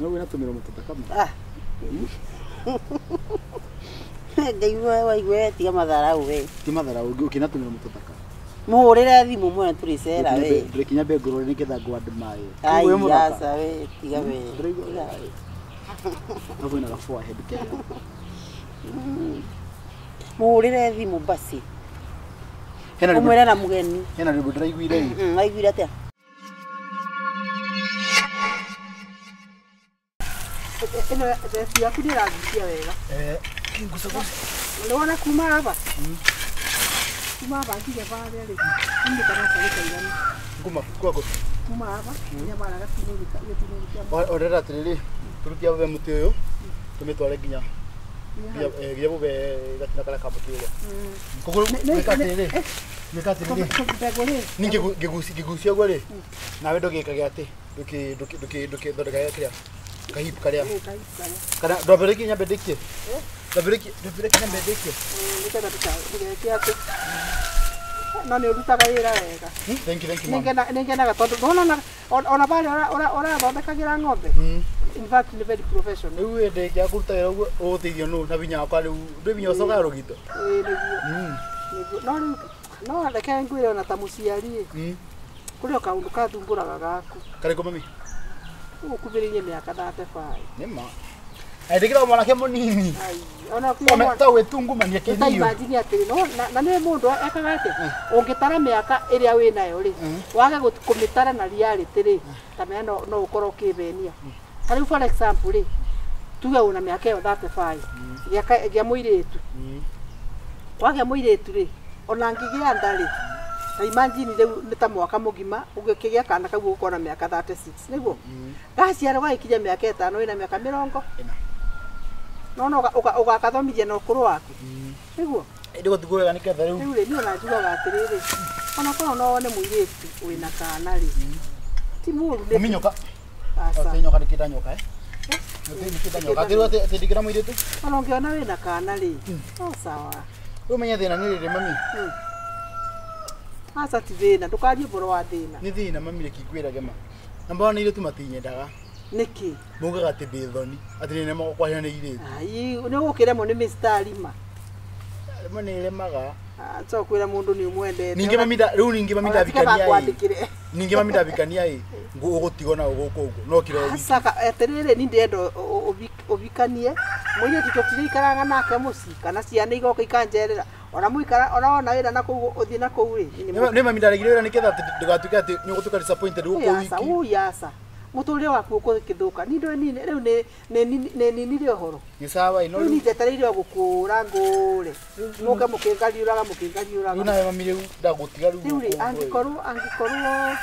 No wĩna tũmĩromo tũthaka ma. Ah. Ndaigua waigua tiga matharau we. Ti matharau ũkĩna tũmĩromo tũthaka. Mũhũrĩre thimũ mwene tũrĩcera we. Ndĩrekinya mbe ngũrore nĩgetha ngũ-admire. Ai Wĩ mũthaka. aca we tiga we. Ndĩraigua Tiga we. Alafu ina ka forehead kega. Mũhũrĩre thimũ basi. Hena rwĩmbo Ũmwĩre na mũgeni. hena rwĩmbo ndĩraiguire ĩ. Waiguire atĩa? Ĩno theci yaku nĩ ĩrangucia wega. Eh, ngucaguca. Nĩwona kuma haha? Kuma haha nginya barĩa rĩ, nĩ kana karĩ kaiganu. Kuma kwako. Kuma haha nginya barĩa gĩtina-inĩ kĩa Orera atĩrĩrĩ, tũrutie bube mũtĩ ũyũ, tũmĩtware nginya nginya bube gatina karĩa ka mũtĩ ũrĩa. Koguo gwĩka atĩrĩrĩ, gwĩka atĩrĩrĩ, mbegũ rĩ, niĩ ngĩgucia ũguo rĩ, nawe ndũgĩkage atĩ, ndũkĩthondekage kĩrĩa, kahipu karĩa. Karĩa. Kana ndwambĩrĩrie nyambe ndĩkie? Ndwambĩrĩrie nyambe ndĩkie? Nĩgetha ndũgeke atĩ. No nĩ ũrutaga wĩra wega. Thank you, thank you, ma'am. Nĩngenaga tondũ ndona ona barĩa ũrathondekagĩra ng'ombe. In fact nĩ very professional. Rĩu ndĩkia kũruta wĩra ũguo ũgũteithio nũ na binya wakwa rĩu ndwĩ binya ũcokaga rũgito. Ĩĩ nĩguo. Nĩguo. No rĩu no reke ngwĩre ona ta mũciari ĩ, kũrĩ o kaũndũ kathumbũraga gaku. Karĩkũ mami? Ũgũkuhĩrĩirie mĩaka 35. Nĩ ma. Ndĩkĩra mwanake mũnini. Ai, ona ũkiuga mwana Ta gwĩtungumania ta kĩnio. imagine atĩrĩ no na nĩ mũndũ ekaga atĩa ũngĩtara mĩaka ĩrĩa wĩ nayo rĩ wage kũmĩtara na reality rĩ ta menya no ũkorwo ũkĩthenia. Ta rĩu for example rĩ tuge wĩna mĩaka ĩyo 35 gĩa mũirĩtu wagĩa mũirĩtu rĩ ona angĩgĩa nda rĩ ta imagine rĩu nĩ ta mwaka mũgima ũngĩkĩgĩa kana kau ũgũkorwo na mĩaka 36 nĩguo gaciarwo gagĩkinya mĩaka ĩtano wĩna mĩaka 40 no no ũgakathomithia na ũkũrũ waku nĩguo. Ĩndĩ gũtigwo wega nĩketha rĩu. Rĩu rĩ niĩ ona njugaga atĩrĩrĩ ona korwo no wone mũirĩtu wĩna kana rĩ ti mũũru nĩ Mami nyoka. aca. Atĩ nyoka ndĩkĩta nyoka eh. Ndĩkĩta nyoka. Atĩ rĩu atĩ ndĩkĩra mũirĩtu. Ona ũngĩona wĩna kana rĩ no sawa. Rĩu ũmenye thĩna nĩ rĩrĩ mami. Aca ti thĩna ndũkarie ũhoro wa thĩna. Nĩ thĩna mami reke ngwĩrage ma. Namba one airĩtu matinyendaga. Nĩkĩ? Maugaga atĩ ndĩ thoni. Atĩ nĩ nemagwo kwaria nĩ airĩtu. Ai nĩ ũgũkĩremwo nĩ mĩstari ma. Rĩmwe nĩ ĩremaga. Aca ũkwĩra mũndũ nĩ ũmwendete. Ningĩ mami rĩu ningĩ mami Ona tiga ndabikania ĩ. bakwandĩkĩre. Ningĩ mami ndabikania ĩ. Ũgũtigwo na ũgũkũ ũguo. No kira wiki. Aca atĩrĩrĩ niĩ ndĩrenda ũbikanie mũirĩtu tũtirĩikaraga nake mũciĩ kana ciana igoka ikanjerera ona mũikara ona wona wĩra na kũu ũthiĩ na kũu rĩ Nĩ mami ndaregire wĩra nĩketha atĩ ndũgatuĩke atĩ nĩ ũgũtuĩka disappointed gũkũ aca wiki. ui aca mũtũrĩre waku ũgũgĩthũka niĩ ndũĩ niĩ rĩu nĩ ninire ũhoro. Nĩ sawa ĩ no Rĩu niĩ njetereire o gũkũra ngũre mũke mũkĩngariũraga mũkĩngariũraga. Rĩu nawe mami rĩu ndagũtiga rĩu. Rĩu rĩ angĩkorwo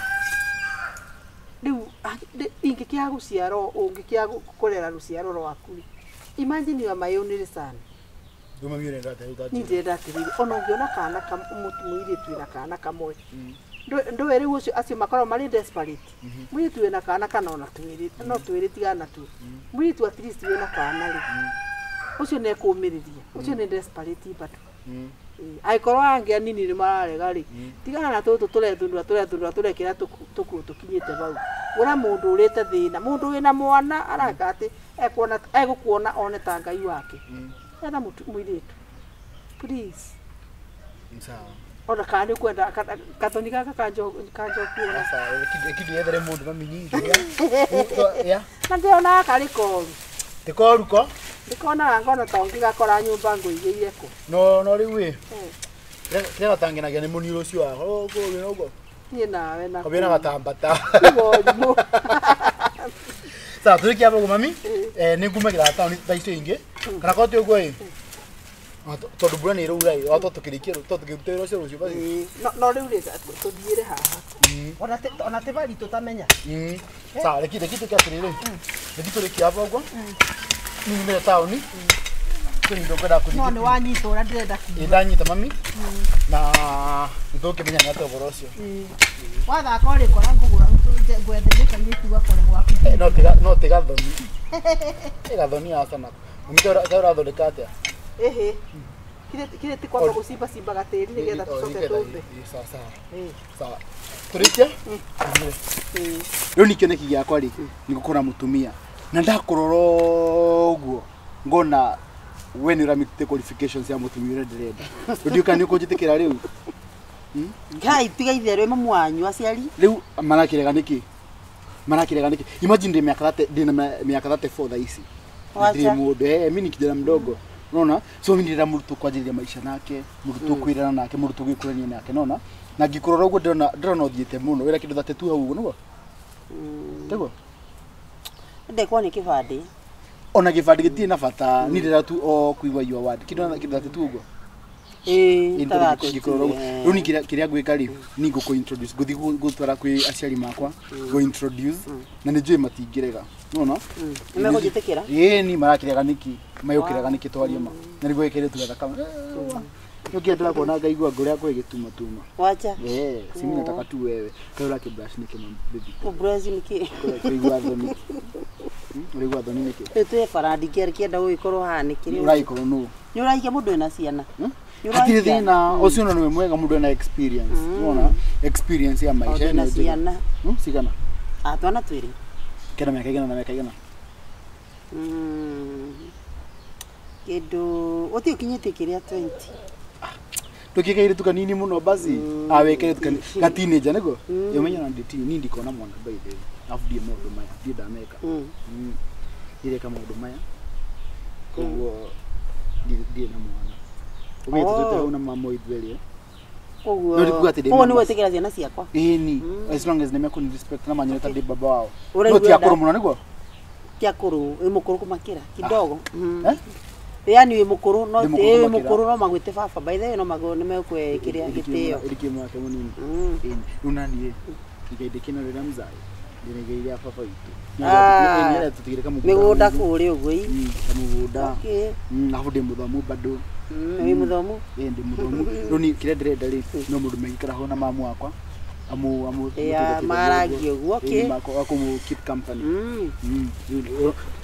rĩu ingĩkĩaga gũciara ũngĩkĩaga kũrera rũciaro rwaku rĩ imagine you are my only son. Rĩu mami ũrenda atĩa rĩu Niĩ tanjĩra. ndĩrenda atĩrĩrĩ ona ũngĩona kana mũirĩtu wĩna kana kamwe ndũĩ rĩu ũcio acio makoragwo marĩ desperate. Mũirĩtu wĩna kana kana ona twĩrĩ no twĩrĩ tigana na tuo. Mũirĩtu at least wĩna kana rĩ ũcio nĩ ekũmĩrĩria ũcio nĩ desperate bado. Angĩkorwo angĩ anini nĩ mararega rĩ tigana na tũtũ tũrethundũra tũrekĩra tũkuo tũkinyĩte hau. Gũra mũndũ ũrĩte thĩna mũndũ wĩna mwana araka atĩ ekuona egũkuona one ta Ngai wake. Etha mũirĩtu please. Nĩ sawa. Ona kana nĩ ũkwenda kathoni gaka kanjokuona. Aca reke ndĩyethere mũndũ mami nyingĩ. Ya. Na ndĩronaga karĩ koru. Ti koru ko? Ndikonaga ngona ta ũngĩgakora nyũmba ngũigĩire kũ. No no rĩu ĩ. Kĩrĩa gatangenagia nĩ mũniũrũ ũcio wakwa. Ũguo wĩna ũguo. Niĩ nawe na. Kobĩna gatambata. Tiga ũrimũ. Sawa tũrĩkia hapo mami. Nĩ ngumagĩra taũni thaa icio ingĩ. Kana korwo ti ũguo ĩ. Tondũ mbura nĩ ĩraura ĩ, to tũkĩrĩkie to tũkĩrute wĩra ũcio rũciũ basi. No rĩu rĩ tũthiĩre haha. Ona ti bari tũtamenya. Sawa reke tũke atĩrĩrĩ. Reke tũrĩkie hapo ũguo. Niĩ nyumĩre taũni. Kwĩ indo ngwendaga kũthiĩ No nĩ wanyita ũrĩa ndĩrenda kuga. Ĩ ndanyita mami. Na nĩ tũkĩmenya nĩ atĩa ũhoro ũcio. Wathaka ũrĩkora ngũgũra ngwenderie kairĩtu gakore gwaku. No ti gathoni. Ĩ gathoni aca nako. Mami ta ũrathondeka atĩa? Ĩhĩ. Kire ti kwamba gũcimba gatĩri nĩgetha tũcoke tũmbe. Sawa sawa. Sawa. Tũrĩkie? Rĩu niĩ kĩoneki gĩakwa rĩ nĩ gũkorwo na mũtumia. Na ndakurora ũguo ngona we nĩ ũramĩtĩte qualifications ya mũtumia ũrĩa ndĩrenda. Ndiũĩ kana nĩ ũkũnjĩtĩkĩra rĩu. Ngai tiga itherũ mamu wanyu aciari. Rĩu marakĩrega nĩkĩ? Marakĩrega nĩkĩ? Imagine ndĩ mĩaka 30, ndĩ na mĩaka 34 thaa ici. Ndirĩ mũndũ, mimi ni kijana mdogo. Unaona? So mimi ndĩrenda mũndũ tũkwanjĩrĩria maisha nake, mũndũ tũkwĩrana nake, mũndũ tũgĩkũrania nake, unaona? Na ngĩkũrora ũguo ndĩrona ũthiĩte mũno, wĩra kĩndũ 32 hau ũguo nĩguo? Tiguo? Ndekwo nĩ kĩbandĩ. Ona gĩbandĩ gĩtirĩ na bata, niĩ ndĩrenda tu o kũigua your word. Kĩndũ 32 ũguo? Ĩĩ, ta ngĩkũrora ũguo. Rĩu niĩ kĩrĩa ngwĩka rĩ, niĩ ngũkũ introduce, ngũthiĩ gũtwara kwĩ aciari makwa, ngũ introduce, na nĩ njũĩ matingĩrega. Unaona? Nĩmekũnjĩtĩkĩra? Ĩĩ, niĩ marakĩrega nĩkĩ? Megũkĩrega nĩkĩ twarie ma? Na nĩguo gĩkĩrĩtu gathaka. Nĩkĩo ndĩrakuona ngaigua ngoro yakwa ĩgĩtuma tuma. Wacha. Si mimi nataka tu wewe. Kaĩ ũrakĩ brush nĩkĩ ma baby? Kũ-brush nĩkĩ? Ũraigua thoni. Ũraigua thoni nĩkĩ? Rĩu twĩ bara ndingĩenda gũgĩkorwo haha nĩkĩ rĩu. Ũragĩkorwo nũ? Nĩ ũrahikia mũndũ wĩna ciana? Hatirĩ thĩna, ũcio ona nĩwe mwega mũndũ ena experience. Unaona? Experience ya maisha ena ciana. Cigana? Ah, twana twĩrĩ. Kena mĩaka igana na mĩaka igana? Kĩndũ ũthiĩ ũkinyĩtie kĩrĩa 20. Ndũkĩke kairĩtu kanini mũno basi. Ah, we kairĩtu kanini. Ga teenager nĩguo? Ũmenye ona ndĩ niĩ ndikona mwana by the way. Alafu ndiĩ maũndũ maya, ndiĩ ndameka. Ndireka maũndũ maya. Koguo ndirĩ na mwana. Ũmenye tũtwĩte hau na mama ithuerĩ. Koguo No ndikuga atĩ ndĩ koguo nĩ mama. gwĩtĩkĩra ciana ciakwa. Ĩni, as long as nĩmekũni respect na manyone ta ndĩ baba wao. Ũraigua No ti akũrũ nda? mũno nĩguo? Ti akũrũ, wĩ mũkũrũ kũmakĩra kidogo. Yaani wĩ mũkũrũ no Ndĩ mũkũrũ wĩ kũmakĩra. mũkũrũ no magwĩte baba. By the way no magwo nĩ mekũĩkĩra gĩtĩo. Ĩrĩkĩ mwake mũnini. Ĩni, rĩu naniĩ igai ndĩkĩna rĩrĩa mzai. Ndĩna igai rĩa baba witũ. Ah. Tũtigĩre kamũgũnda. Mĩgũnda kũrĩa ũguo ĩ. Kamũgũnda. Okay. Alafu ndĩ mũthomu bado. Wĩ mũthomu? Ĩĩ ndĩ mũthomu. Rĩu niĩ kĩrĩa ndĩrenda rĩ, no mũndũ megĩikara ho na mamu wakwa. Amu marangi ũguo, okay. Akũmũ keep company.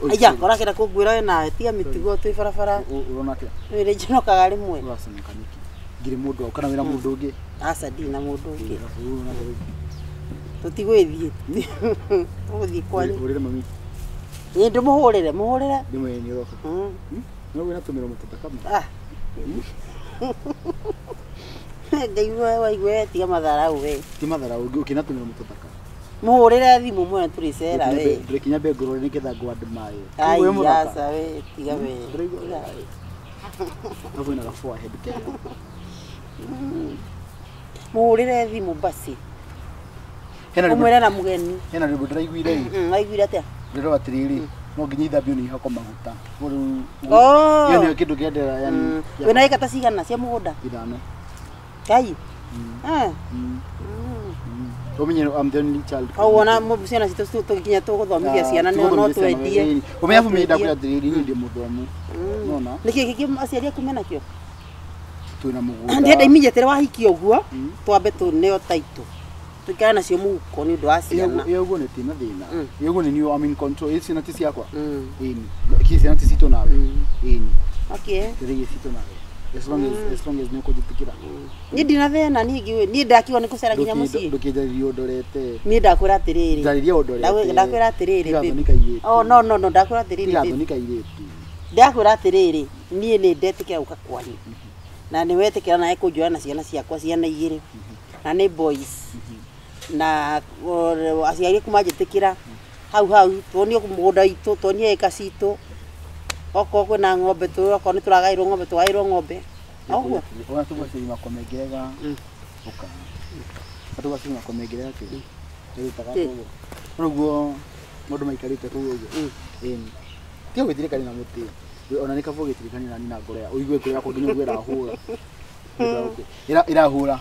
Aya, ũrakĩenda kũnguĩra we nawe, tiga mĩtugo twĩ barabara. Ũrona atĩa? Wĩrĩ njonokaga rĩmwe. Ũraconoka nĩkĩ? Ngirĩ mũndũ waku kana wĩna mũndũ ũngĩ? Aca ndirĩ na mũndũ ũngĩ. Tũtigwĩthiĩ. Tũgũthiĩ kwanyu. Hũrĩra mami. Ĩ ndĩmũhũrĩre, mũhũrĩre. Ndĩmwĩre nĩ ũroka. No wĩna tũmĩromo tũthaka mũno. Ah. Ngaigua waigua tiga matharau we. Ti matharau, ũkĩna tũmĩromo tũthaka. Mũhũrĩre thimũ mwene tũrĩcera we. Ndĩrekinya mbe ngũrore nĩgetha ngũ admire. Ai, Wĩ mũthaka. aca we, tiga we. Ndĩraigua Tiga. Alafu ina forehead kega. Mũhũrĩre thimũ basi. Hena rwĩmbo Ũmwĩre na mũgeni. hena rwĩmbo ndĩraiguire ĩ. Waiguire atĩa? Ndĩrona atĩrĩrĩ, no nginya ithambio nĩ ihakwo maguta. Rĩu Oh. ĩyo nĩyo kĩndũ kĩendera yani. Wĩna ĩka ta cigana cia mũgũnda? Ithano. Ngai. Ũmenye I'm the only child. Koguo ona ciana citũ tũgĩkinya tũgũthomithia ciana no twendie. Ũmenye abu ndakwĩra atĩrĩrĩ, niĩ ndĩ mũthomu. Nona Nĩkĩ kĩngĩ aciari aku menakĩo? twĩna mũgũnda. Ndĩrenda immediately wahikia ũguo twambe tũneo taitũ. Tũikare nacio mũhuko nĩ ũndũ wa ciana. Ĩyo ũguo nĩ tina thĩna. Ĩyo ũguo nĩ niĩ I'm in control. Ĩ ciana ti ciakwa. Ĩni. Kĩ ciana ti citũ nawe. Ĩni. Okay. Ndĩrĩgie citũ nawe. As long as as long as nĩ ũkũnjĩtĩkĩra. Niĩ ndina thĩna niĩ ngĩũĩ niĩ ndakiuga nĩ kũcera nginya mũciĩ. Ndũkĩnjarĩrie ũndorete. Niĩ ndakwĩra atĩrĩrĩ. Njarĩria ũndorete. Ndakwĩra atĩrĩrĩ. Tiga babe. thoni kairĩtu. Oh no no no ndakwĩra atĩrĩrĩ. Tiga babe. thoni kairĩtu. Ndakwĩra atĩrĩrĩ niĩ nĩ ndetĩkĩra gũka kwanyu. Na nĩ wetĩkĩra nawe kũnjoya na ciana ciakwa ciana igĩrĩ. Na nĩ boys. Na aciari aku manjĩtĩkĩra hau hau tuonio mũgũnda witũ tuonio ĩka citũ. Okorwo kwĩna ng'ombe okorwo nĩ tũragaĩrwo ng'ombe tũgaĩrwo ng'ombe. Ũguo. Ona tũgwacĩri makomengerega. Ũka. Tũgwacĩri makomengerega kĩ. Ĩrutaga koguo. Ũguo mũndũ maikarĩte kũu ũguo. Ĩni. Tiga gwĩtirikania na mũtĩ. Ona nĩ kaba ũgĩtirikania na niĩ na ngoro ya ũigue ngoro yakwa nginya ũguo ĩrahũra. Ĩrahũra.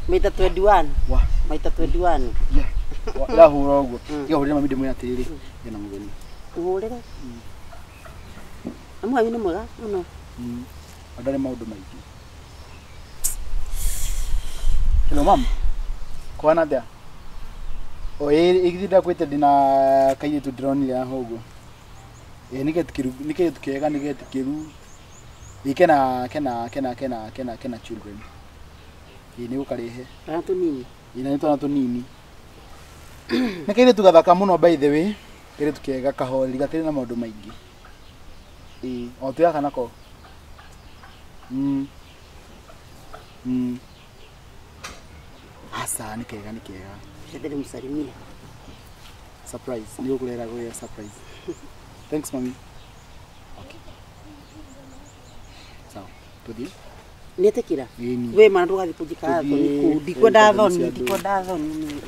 Maita 21. Wa. Maita 21. Yeah. Ĩrahũra ũguo. Tiga hũrĩra mami ndĩmwĩre atĩrĩrĩ, ena mũgeni. Ũhũrĩre. Na mwanyu nĩ mwega mũno. Ndarĩ maũndũ maingĩ. Hello ma'am. Kwana atĩa? O ĩ githĩ ndakwĩte ndĩna kairĩtu ndĩronire haha ũguo. Ĩ nĩ getĩkĩru, nĩ kairĩtu kega, nĩ getĩkĩru. Ĩ kena kena kena kena kena kena children. Ĩ nĩ gũkarehe. Twana tũnini. Ĩ na nĩ twana tũnini. Nĩ kairĩtu gathaka mũno by the way. Kairĩtu kega kahoreri gatirĩ na maũndũ maingĩ. Ĩĩ, o twĩ gaka nako. Asa nĩ kega nĩ kega. Ndĩrĩ mũsalimia. Surprise, nĩ gũkũrehera gũkũrehera surprise. Thanks mami. Okay. Sawa, tuthiĩ. Nĩetĩkĩra? Ĩni. We mana ndũgathiĩ kũnjĩka thoni kũu. Ndikwenda thoni, ndikwenda thoni.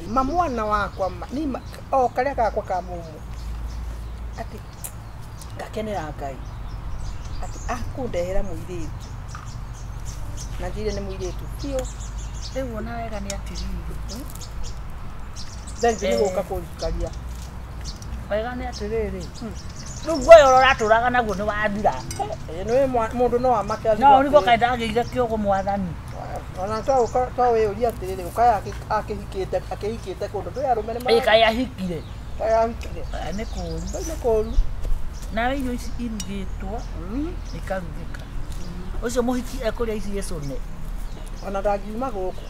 Mamwana wakwa ni o karia gakwa ka mumu ati ngakenera Ngai ati akundehera muiritu na njire ni muiritu biũ Rĩu ona wega nĩ atiriri thengi nĩ gũka kũnjikaria wega nĩ atĩrĩrĩ rĩu guoya ũrĩa ũratũraga naguo nĩ wathira. Nĩ mũndũ no amake no ũrigwo kaĩ ndagĩire kĩũgũ mwathani. Ona twawĩũria atĩrĩrĩ ũkaya akĩhikĩte akĩhikĩte kũndũ ndũĩ arũme nĩ ĩ kaĩ ahikire kaĩ ahikire nĩ kũũru nĩ kũũru. Nawe irio ici irugĩtwo ikarugĩka ũcio mũhiki ekũrĩa ici ĩcũne ona ndangiuma gũkũ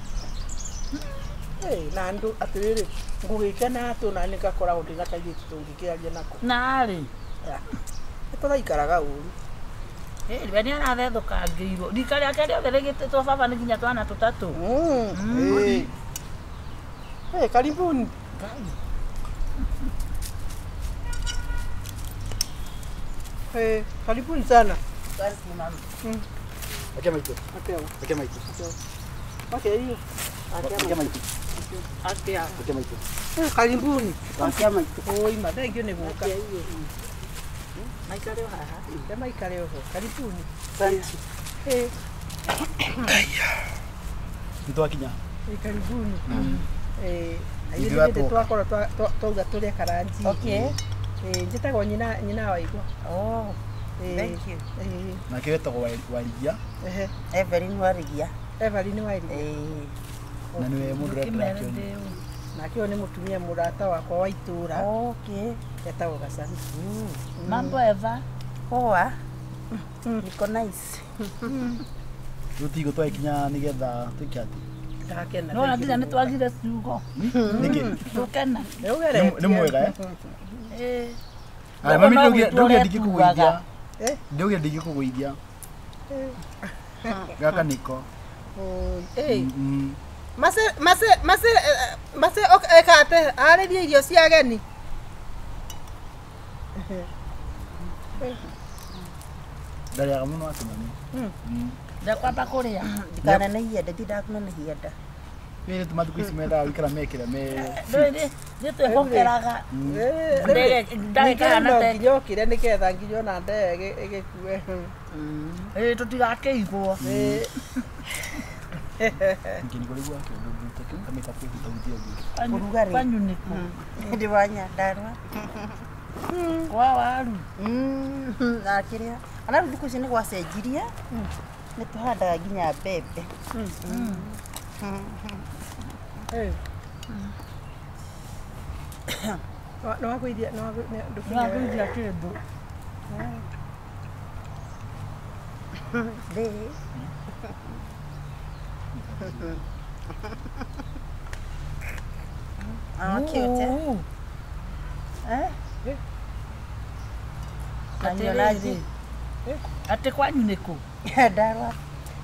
na andũ atĩrĩrĩ ngũgĩkena atĩ ona nĩ ngakoragwo ndĩna kairĩtu tũngĩkĩaria nako narĩ nĩ tũraikaraga ũru. We nĩ arathethũkangĩirwo rika rĩake rĩothe rĩgĩtĩtwo baba nĩ nginya twana tũtatũ. Karibuni. Karibuni sana. Ake maitũ. Ake maitũ. Ake hiyo. Ake maitũ. Ake. Ake maitũ. Karibuni. Ake maitũ. Oi, mathengio nĩ gũka. Maikare o haha. Ke maikare oho. Karibuni. Asante. Nĩ twakinya. Karibuni. Ithuĩ twakorwo twauga tũrĩe karanji. Okay. Njĩtagwo nyina wa Igwa. Oh. Thank you. Nake wetagwo Warigia. Evelyn Warigia. Evelyn Warigia. Na nĩwe mũndũ ũrĩa ndĩrakĩona. Nake ũyũ nĩ mũtumia mũrata wakwa wa itũra. Okay. Etagwo Gacani. Mambo Eva. Poa. Niko nice. Rĩu tigo twakinya nĩgetha twĩke atĩ. Ndakena. No nginya nĩ twagire ciugo. Nĩkĩ? Tũkena. Nĩ mwega eh? Aya mami ndauge ndingĩkũgũithia. Ndauge ndingĩkũgũithia. Gaka nĩko. Mase mase mase mase eka ate arĩrie irio cia ageni. Ndarĩaga mũno atĩ mami. Ndakwamba kũrĩa. Ndikanenehia nda, ndindakunenehia nda. Wĩrĩ tu matukũ ici mendaga gũikara mekĩra me Ndũĩ nĩ twĩhokeraga. Ndagĩka no nginya ũkĩre nĩgetha nginya ona ndege ĩgĩkue. Tũtigakĩigwo. Ũrugarĩ. Kwanyu nĩkũ? Ndĩ wa Nyandarua. Kwa waru. Na kĩrĩa. Ona rĩu thikũ ici nĩ gwacenjirie. Nĩ tũhandaga nginya mbembe. No wagũithia Nĩwagũithia kĩndũ. Ndĩ. Cute. Eh? Atĩrĩrĩ. Atĩ kwanyu nĩkũ? Nyandarua.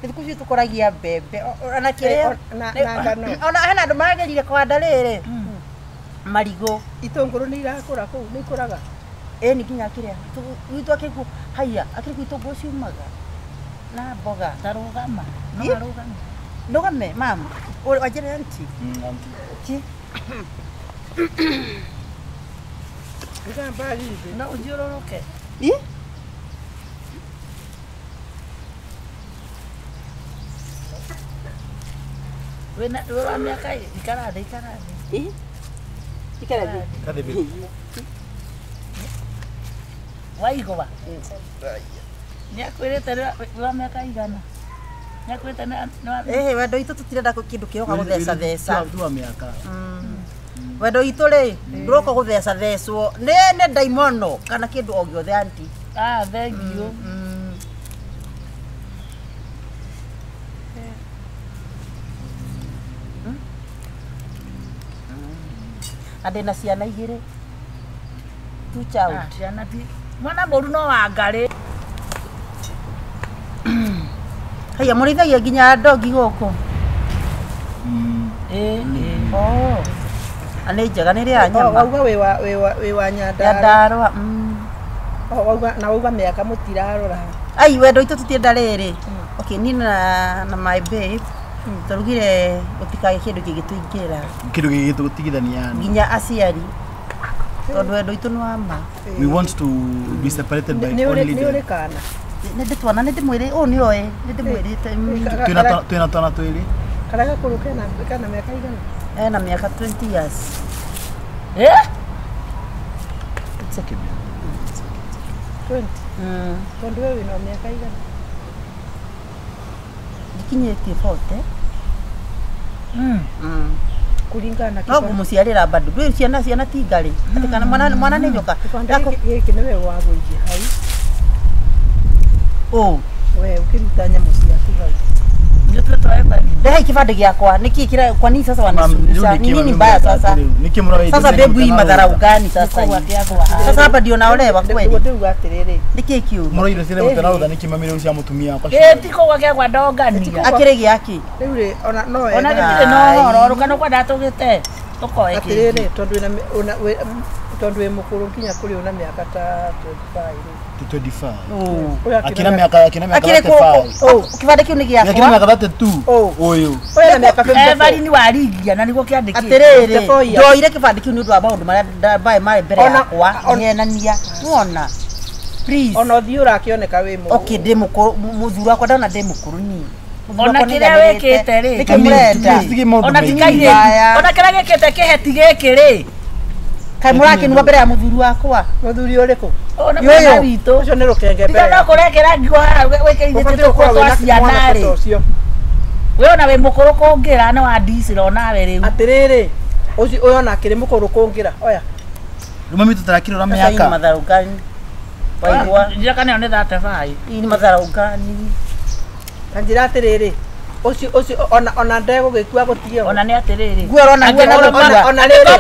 Thikũ ici tũkũragia mbembe ona kĩrĩa na ngano. Ona hena andũ maragerire kũhanda rĩrĩ marigũ. Itũngũrũ nĩ irakũra kũu, nĩ ikũraga? Ĩĩ nĩ nginya kĩrĩa gwitũ akĩrĩ haiya akĩrĩ gwitũ ngũ ciumaga na mboga. Ta rũgama. No arũgame. Ndũgame mama. Wanjĩre auntie. Ki. No ũthiũrũrũke. Ĩ? Wĩna wĩ wa mĩaka ikara thĩ ikara thĩ. Ĩ? Ikara thĩ. Kathĩ. Waigwa. Nĩ akwĩrĩte wĩ wa mĩaka igana. Nĩ akwĩrĩte nĩ wa Ĩhĩ wendo witũ tũtirenda kĩndũ kĩroka gũtheca theca. Tu wa mĩaka. Wendo witũ rĩ ndũroka gũtheca thecwo nĩ nĩ ndaimono kana kĩndũ o gĩothe auntie. Ah, thank you. Na ndĩna ciana igĩrĩ. Two child. Ciana ti mwana mũru no wangarĩ. Haya mũrĩithagia nginya ndogi gũkũ. Oh. Nĩ njega nĩ rĩa nyama. Wauga wĩ wa Nyandarua. Wauga na wauga mĩaka mũtirarora. Ai wendo itũ tũtienda rĩrĩ. Okay, niĩ na my babe tũrugire gũtikagĩe kĩndũ kĩngĩtũingĩra. Kĩndũ gĩgĩtũtigithania yani. Nginya aciari. Tondũ wendo itũ nĩ wa ma. We want to be separated by only nĩ ũrĩ kana. Nĩ ndĩtwana nĩ ndĩmwĩrĩ ũũ nĩ oĩ nĩ ndĩmwĩrĩte. Twĩna twana twĩrĩ. Karĩa gakũrũ kena mĩaka igana? Ena mĩaka 20 years. Eh? It's okay. 20. Tondũ we wĩna mĩaka igana? Ndikinyĩtie 40. Kũringana na no ngũmũciarĩra bado. Ndũĩ ciana ti ngarĩ. Atĩ kana mwana nĩ nyoka. Gĩkĩ nĩwe wagũithia hau. Ũ. We ũkĩruta nyamũ ciaku hau. Ndehe kibande gĩakwa nĩkĩ kira kwa nini sasa wanisumbua? Ni nini mbaya sasa? Sasa bebu hii madharau gani sasa hii? Sasa hapa ndio naolewa kweli. Ndĩuga atĩrĩrĩ. Nĩkĩ kiũru? Mũraire ciana mũtararora nĩkĩ mamĩrĩ cia mũtumia wakwa. Ĩ ti kũgwa gĩakwa ndongania. Akĩrĩ gĩake. Rĩu rĩ ona no ona gĩtirĩ na ũhoro rũkano kwenda tũgĩte tũkoe kĩngĩ. Atĩrĩrĩ tondũ wĩ mũkũrũ nginya kũrĩ ona mĩaka ta 25 rĩ. 25. Akina miaka 35. Kibande kĩu nĩ gĩakwa. Akina miaka 32. Ũyũ. Ũyũ na mĩaka 54. Evelyn warigia na nĩguo kĩandĩkĩtwo. Atĩrĩrĩ, ndoire kĩbandĩ kĩu nĩ ũndũ wa maũndũ marĩa mbae marĩ mbere yakwa ngĩhenania. Nĩwona? Please. Ona ũthiũ ũrakĩoneka wĩ mũkũrũ. Okay, ndĩ mũkũrũ mũthuri wakwa ndona ndĩ mũkũrũ niĩ. Ona kĩrĩa wĩkĩte rĩ. Nĩkĩ mũrenda? Ona ti kairĩtu. Ona kĩrĩa gĩkĩte kĩheti gĩkĩ rĩ. Kaĩ mũrakenua mbere ya mũthuri wakwa? Mũthuri ũrĩkũ? Ona mwana witũ. Ũcio nĩ rũkenge mbere. Tiga no kũrekera ngingo haha wĩkĩrithĩtie tũkũ twa ciana rĩ. We ona wĩ mũkũrũ kũngĩra nĩ wa ndicĩra onawe rĩu. Atĩrĩrĩ, ũcio ũyũ ona akĩrĩ mũkũrũ kũngĩra. Oya. Rĩu mami tũtarakĩrora mĩaka. Matharau gani? Waigua? Njĩra kana ĩyo nĩ 35. Ii nĩ matharau gani? Ta njĩra atĩrĩrĩ, ũcio ona ndegũgĩkua gũtige. Ona nĩ atĩrĩrĩ. Nguo ũrona nguo na ona rĩrĩ.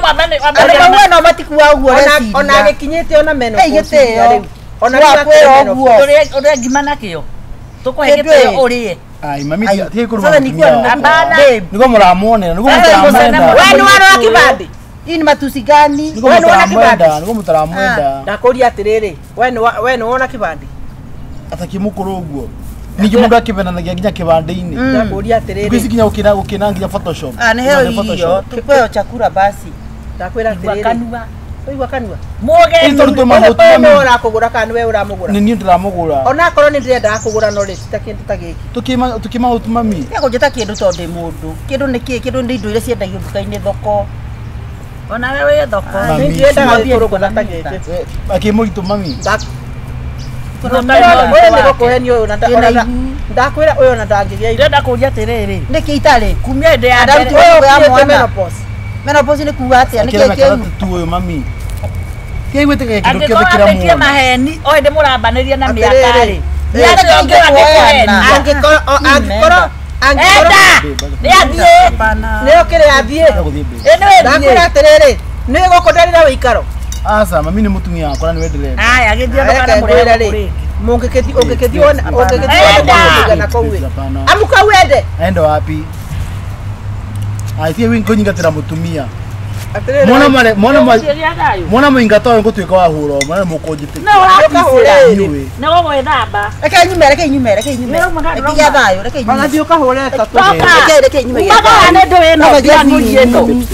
Andũ no matikua ũguo reciria. Ona agĩkinyĩte ona menopause rĩu. Ona rĩu ũguo. Ũrĩa ngima nakĩo. Tũkũhe gĩtĩo ũrĩe. Ai mami ti kũrũma mũtumia. Nĩguo mũramuonera, nĩguo mũtaramwenda. We nĩ warora kĩbandĩ. Hii ni matusi gani? Nĩguo mũtaramwenda, nĩguo mũtaramwenda. Ndakũria atĩrĩrĩ, we nĩ wona kĩbandĩ? Atakĩmũkũrũ ũguo. Ningĩ mũndũ akĩvenanagia nginya kĩbandĩ-inĩ. Ndakũria atĩrĩrĩ. Thikũ ici nginya gũkĩna nginya Photoshop. Ah, nĩ heo irio, tũpeo chakula basi. Ndakwĩra atĩrĩrĩ. Kanua. Ũigua kanua? Mũgeni. Ũyũ nĩwe ũrakũgũra kana nĩwe ũramũgũra? Nĩ niĩ ndĩramũgũra. Ona akorwo nĩ ndĩrendaga kũgũra no rĩ ti ta kĩndũ ta gĩkĩ. Tũkĩmahutu mami. Tiga kũnjĩta kĩndũ tondũ ndĩ mũndũ. Kĩndũ nĩ kĩĩ? Kĩndũ nĩ indo iria ciendagio nduka-inĩ thoko. Ona we wĩ thoko. Nĩ ndiendaga kũrũgũra ta gĩkĩ. Akĩmũritũ mami. Ũyũ nĩ gũkũhenia ũyũ ndakwĩra ũyũ ona ndangĩgĩa ihu. Ndĩrenda kũũria atĩrĩrĩ. Nĩkĩ itarĩ? Kumia hĩndĩ ya mbere. Ũyũ ya mwana. Menopause nĩ kuuga atĩa? Nĩkĩ kĩu? Tu ũyũ mami. Tiga gwĩtĩkĩra kĩndũ kĩothe Angĩkorwo ambĩtie kĩramuona. maheni o hĩndĩ mũrambanĩria na mĩaka rĩ. Nĩ Angĩkorwo angĩkorwo Enda! Nĩ athiĩ. Nĩ okĩrĩ athiĩ. Ĩ nĩ wĩthiĩ. Ndakwĩra atĩrĩrĩ, nĩ gũkũ ndarĩra wĩikaro. Aca mami nĩ mũtumia wakwa na nĩwe ndĩrenda. Aya gĩthiĩ ndũkana mũrehe gũkũ rĩngĩ. Mũngĩkĩthi ũngĩkĩthi wona ũngĩkĩthi wona kũu ĩ. Amuka wende. Aenda wapi? Ai tiga kũnyingatĩra mũtumia. Atĩrĩrĩ. Mwana mare mwana ma mwana mũingato ũyũ ngũtuĩka wa hũra mwana mũkũnjĩtĩkia. No ũraticĩra. Nĩ gũgwĩthamba. Reke nyume, reke nyume, reke nyume. Reke gĩa thayũ, reke nyume. Ona thiĩ ũkahũre tatũ. Reke reke nyume. Umaga nĩ ndũĩ ĩno ndiangurie ĩno.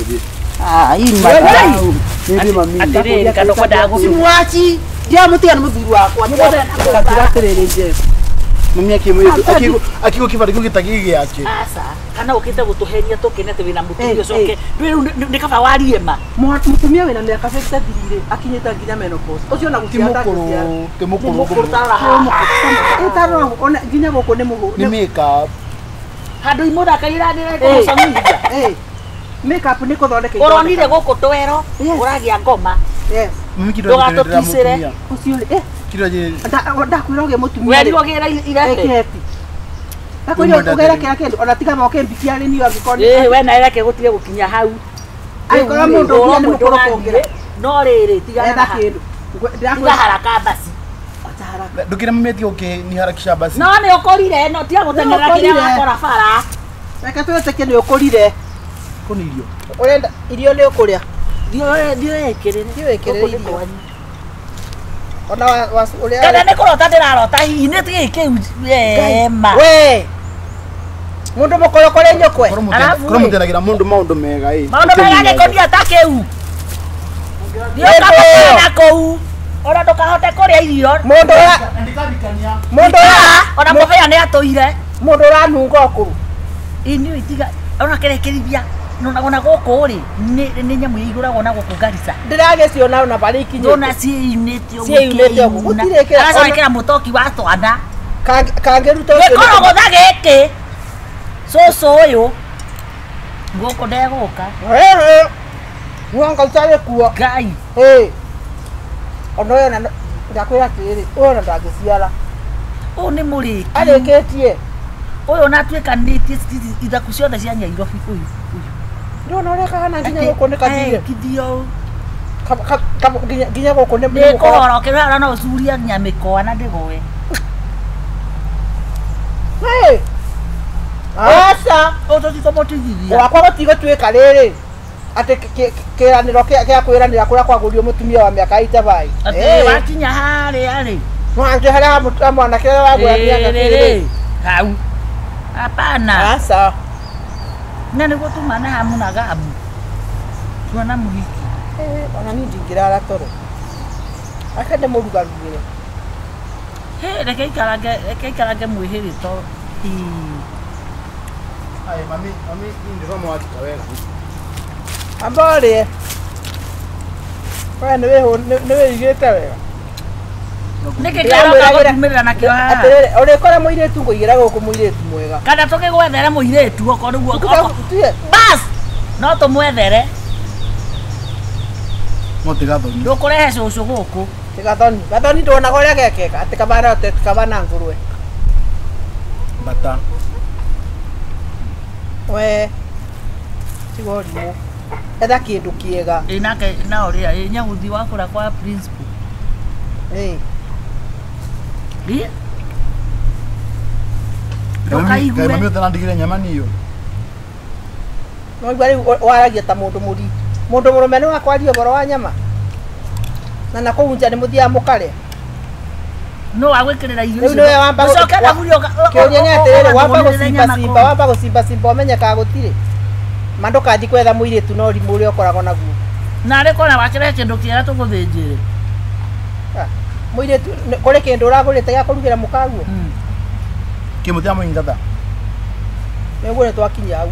Ah, hii ni madharau. Atĩrĩrĩ kana ũkwendaga gũthiĩ. Simuachi. Ndiamũtiga nĩ mũthuri wakwa. Ngatira atĩrĩrĩ Jeff. Mami akĩmwĩra akiuga kĩbandĩ kĩu gĩtagĩ gĩake. Aca kana ũkĩte gũtũhenia tũkene atĩ wĩna mũtumia ũcoke rĩu nĩ kaba warie ma. Mũtumia wĩna mĩaka 53 rĩ akinyĩte nginya menopause. Ũcio ona Ti gũciara mũkũrũ, ti mũkũrũ. Mũkũrũ tarora haha. Ĩtarora ona nginya gũkũ nĩ mũhũ. Nĩ makeup. Handũ imũthakaire ndĩrekũmũcamithia. Makeup nĩ kũthondeka. Ũronire gũkũ twero ũragĩa ngoma. Yes. Mami kĩndũ ndĩrenda mũtumia. Ũcio rĩ Kĩndũ ndakwĩra ũgĩe mũtumia. Werirwo gĩra irebe. Kĩheti. Ndakwĩra ũgĩre kĩra kĩndũ ona tiga moke mbikia rĩ niyo angĩkorwo Ĩĩ we na ireke gũtige gũkinya hau. Angĩkorwo mũndũ ũngĩ nĩ mũkũrũ kũngĩra. No rĩrĩ tiga Etha kĩndũ. Tiga haraka basi. Ndukire mami okay ni harakisha basi. No nĩ ũkũrire no tiga gũteng'era kĩrĩa wakora bara. Reke twĩtĩkie nĩ ũkũrire. Kũni irio. Ũrenda irio nĩ ũkũrĩa. Thiĩ wĩkĩrĩre. Thiĩ wĩkĩrĩre irio. Ona wa ũrĩa kana nĩ kũrota ndĩrarota hihi nĩ kĩĩ kĩu ma. We. Mundu mũkũrũ kũrĩ nyũkwe. Korwo mũteragira mundu maundu mega ĩ. Maundu mega gĩkũnia ta kĩu. Thiĩ ũkakũra kũu. Ona ndũkahote kũrĩa irio. Mundu mundu ona mũbĩa nĩ atũire. Mundu ũranunga ũkũrũ. Inyuĩ tiga ona kĩrekĩrithia ona gũkũ rĩ nĩ nyamũ igũragwo na gũkũ Garissa. Ndĩragĩciona ona barĩa ikinyĩte. Ona ciĩyunĩte ũguo. Ciĩyunĩte ũguo. Gũtirĩ kĩra. Aracoka ĩkĩra mũtoki wa twana. Kangĩruta ũcio. Gĩkorogotha gĩkĩ. Cũcũ ũyũ gũkũ ndegũka. Mwanga ũtarĩ kuo. Ngai. Ona ũyũ ona ndakwĩra atĩrĩrĩ, ũyũ ona ndangĩciara. Ũyũ nĩ mũrĩki. Arĩkĩtie. Ũyũ ona atuĩkanĩtie ithaku ciothe cia Nyairobi ũyũ. Ndĩrona ũrĩa kahana nginya gũkũ nĩ kathire. Kithio. Nginya gũkũ nĩ Nĩ kũhoro kĩrĩa no ũcurie nginya mĩkoa na ndĩgũe. Aca. Ũtũtikũmũtigithia. Gwakwa gũtigũtuĩka rĩrĩ atĩ kĩranĩro kĩa kwĩranĩra kũrĩa kwagũrio mũtumia wa mĩaka 85. Atĩ wakinya harĩa rĩ. Mwanje harĩa mwanake ũrĩa wagũra mĩaka rĩrĩ. Hau. Hapana. Aca. Na nĩguo tuma na hamu na gabu. Tuona mũhiki. Ona niĩ ndingĩrara toro. Aka ndĩmũrugarugĩre. Reke ikarange mwĩhĩrĩ toro. Ai mami mami ndĩrona wakika wega. Amba ũrĩe. We nĩ wĩigĩte wega. Nĩkĩ kĩroka gũtumĩrĩra nakĩo haha? Atĩrĩrĩ, ũrĩkora mũirĩtu ngũigĩra gũkũ mũirĩtu mwega. Kana tũgĩgwethere mũirĩtu okorwo nĩguo. Bas! No tũmwethere. No ti Gathoni. Ndũkũrehe cũcũ gũkũ. Ti Gathoni. Gathoni ndonaga ũrĩa gekeka atĩ kabana kabana ngũrwe. Bata. We. Tiga ũrimũ. Etha kĩndũ kĩega. Ĩ nake na ũrĩa ĩ nyaguthi wakũra kwa principal. Ĩ. Ĩ. Ndũkaigue. Mami ũtanandigire nyama niyo. No igua rĩu waragia ta mũndũ mũritũ. Mũndũ mũrũme nĩ wakwaria ũhoro wa nyama. Na nakũu nja nĩ mũthiaga mũkarĩa. No agwĩkĩrĩra irio icio. Rĩu nĩwe wamba ũcoke thaburia kĩũria nĩ atĩrĩrĩ wamba gũcimba cimba wamba gũcimba cimba ũmenye kana gũtirĩ. Ma ndũkathi kwetha mũirĩtu na ũrimũ ũrĩa ũkoragwo naguo. Narĩ kona wakĩrehe kĩndũ kĩega tũgũthĩnjĩre. Mũirĩtu kũrĩ kĩndũ ũragũrĩte gĩa kũrugĩra mũkaguo. Kĩmũthia mũingatha. Nĩguo nĩ twakinya hau.